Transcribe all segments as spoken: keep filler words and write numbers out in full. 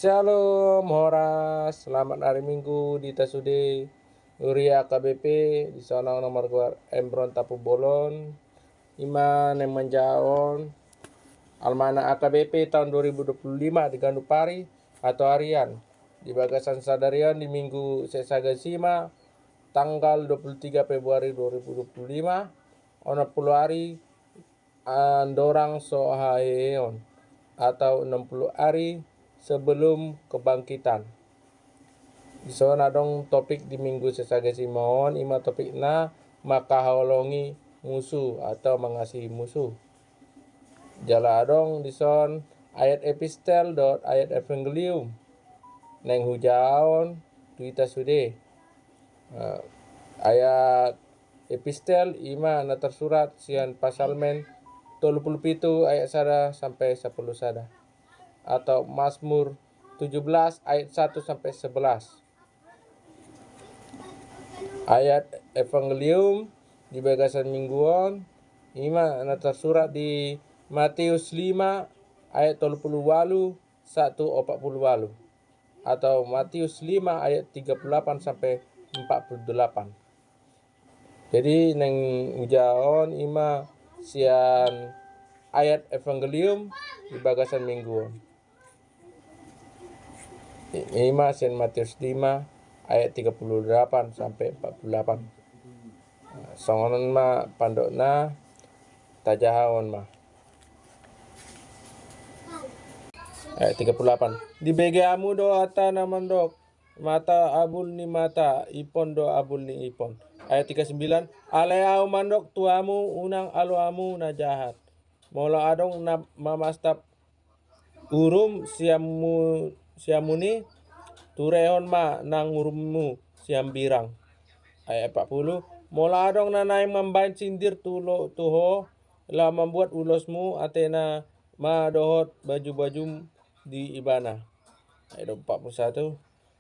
Shalom, horas, selamat hari Minggu di hita sude. Huria A K B P, di sana na margoar Embron Tampubolon. Ima naeng manjaha on almanak A K B P tahun dua ribu dua puluh lima di ganup ari atau harian. Di bagasan sadari on di Minggu Sexagesima tanggal dua puluh tiga Februari dua ribu dua puluh lima, onom pulu ari andorang so haheheon atau enam puluh ari sebelum kebangkitan. Dison adong topik di Minggu Sexagesima on, ima topikna mangkaholongi musu atau mangasihi musu. Jala adong dison ayat epistel dohot ayat evangelium naeng hujahahon tu hita sude. Eh, ayat epistel ima na tersurat sian Psalmen tolu pulu pitu ayat sada sampai sampulu sada, atau Mazmur tujuh belas ayat satu sampai sebelas. Ayat evangelium di bagasan Minggu on ima na tersurat di Matius lima ayat tolu pulu walu sahat tu opat pulu walu, atau Matius lima ayat tiga pulu lapan sampai empat pulu delapan. Jadi naeng hujahahon ima sian ayat evangelium di bagasan Minggu on. I-, ima sian Matius lima ayat tiga pulu delapan sampai empat pulu delapan. Songon on ma pandokna, tajaha on ma. Ayat tiga pulu lapan. Dibege hamu do hata na mandok, mata abul ni mata, ipon do abul ni ipon. Ayat tiga sembilan. Alai ahu mandok tu hamu, unang alo hamu na jahat. Molo adong na mamastap urum siamu-, siamuni, turehon ma nang urummu siambirang. Ayat empat pulu. Molo adong na naeng mambahen sindir tu lo-, tu ho, laho mambuat ulosmu atena ma dohot baju-bajum di ibana. Ayat empat pulu satu.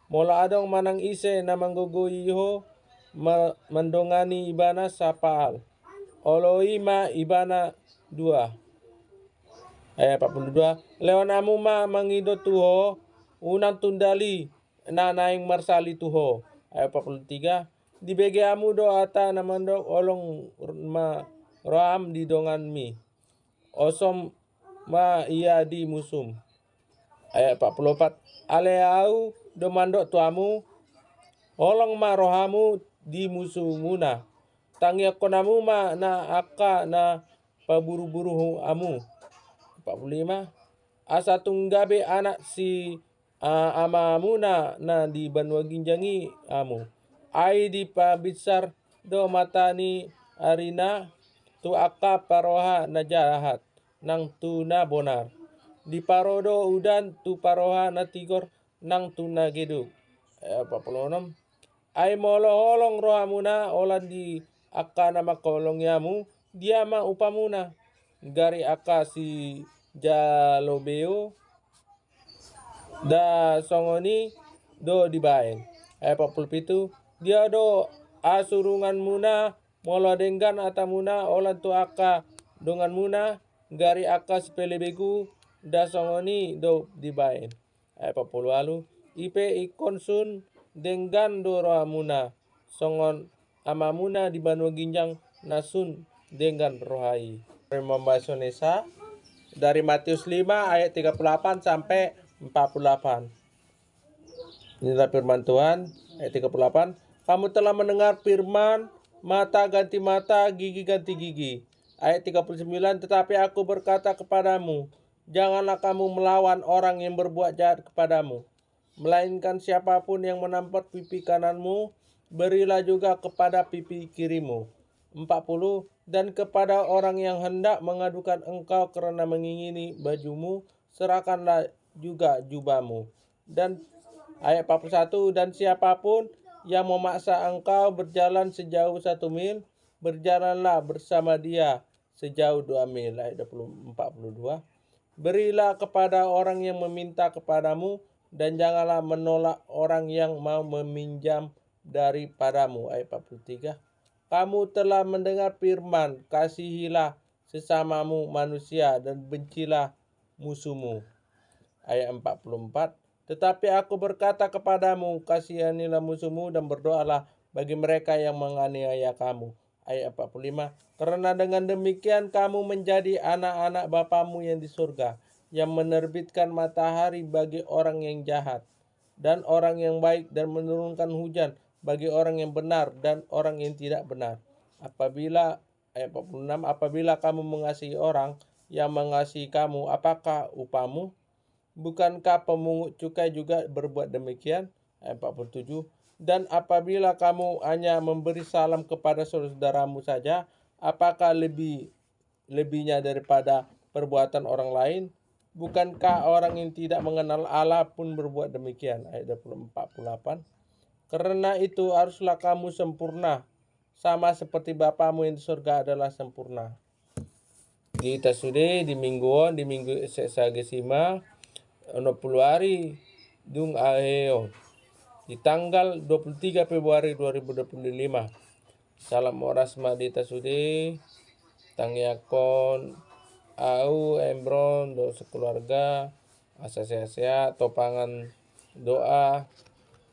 Molo adong manang ise na manggogoi ho ma-, mandongani ibana sapaal, oloi ma ibana dua. Ayat empat pulu dua. Lehon hamu ma mangido tu ho, unang tundali na naeng marsali tu ho. Ayat empat pulu tiga. Dibege hamu do hata na mandok, holong ma roham di donganmi, osom ma ia di musum. Ayat empat pulu empat. Alai ahu do mandok tu hamu, holong ma rohamu di musumuna. Tangiangkon hamu ma na angka na paburu-buru hamu. Empat pulu lima. Asa tung gabe anak si, a, amamuna na di banua ginjang i hamu. Ai dipabinsar do mata ni arina tu angka parroha na jahat nang tu na bonar. Diparo do udan tu parroha na tigor nang tu na geduk. Ayat empat pulu enam. Ai molo holong rohamuna holan di angka na mangkaholongi hamu, dia ma upamuna? Gari angka si jalobeo, nda songon i do dibahen. Ayat empat pulu pitu. Dia do hasurunganmuna, molo denggan hatamuna holan tu angka donganmuna, gari angka si pelebegu, nda songon i do dibahen. Ayat empat pulu ualu. I pe ingkon sun denggan do rohamuna, songon Amamuna di banua ginjang na sun denggan roha i. Mambahas Indonesia dari Matius lima ayat tiga puluh delapan sampai empat puluh delapan. Inilah firman Tuhan, ayat tiga puluh delapan. Kamu telah mendengar firman, mata ganti mata, gigi ganti gigi. Ayat tiga puluh sembilan. Tetapi aku berkata kepadamu, janganlah kamu melawan orang yang berbuat jahat kepadamu, melainkan siapapun yang menampar pipi kananmu, berilah juga kepada pipi kirimu. Empat puluh. Dan kepada orang yang hendak mengadukan engkau karena mengingini bajumu, serahkanlah juga jubahmu. Dan ayat empat puluh satu, dan siapapun yang memaksa engkau berjalan sejauh satu mil, berjalanlah bersama dia sejauh dua mil. Ayat dua puluh, empat puluh dua. Berilah kepada orang yang meminta kepadamu, dan janganlah menolak orang yang mau meminjam daripadamu. Ayat empat puluh tiga. Kamu telah mendengar firman, kasihilah sesamamu manusia dan bencilah musuhmu. Ayat empat puluh empat. Tetapi aku berkata kepadamu, kasihanilah musuhmu dan berdoalah bagi mereka yang menganiaya kamu. Ayat empat puluh lima, karena dengan demikian kamu menjadi anak-anak Bapamu yang di surga, yang menerbitkan matahari bagi orang yang jahat dan orang yang baik, dan menurunkan hujan bagi orang yang benar dan orang yang tidak benar. Apabila, ayat empat puluh enam, apabila kamu mengasihi orang yang mengasihi kamu, apakah upamu? Bukankah pemungut cukai juga berbuat demikian? Ayat empat puluh tujuh, dan apabila kamu hanya memberi salam kepada saudaramu saja, apakah lebih lebihnya daripada perbuatan orang lain? Bukankah orang yang tidak mengenal Allah pun berbuat demikian? Ayat dua puluh empat, empat puluh delapan. Karena itu haruslah kamu sempurna, sama seperti Bapamu yang di surga adalah sempurna. Di hita sude, di minggu on, di minggu Sexagesima, onom pulu ari dung ahe on, di tanggal dua puluh tiga Februari dua ribu dua puluh lima. Salam horas ma di hita sude, tangiangkon au Embron dohot sekeluarga, asa sehat-sehat, topangan doa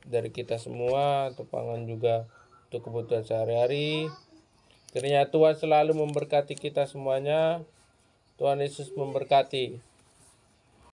dari kita semua, topangan juga untuk kebutuhan sehari-hari. Kiranya Tuhan selalu memberkati kita semuanya. Tuhan Yesus memberkati.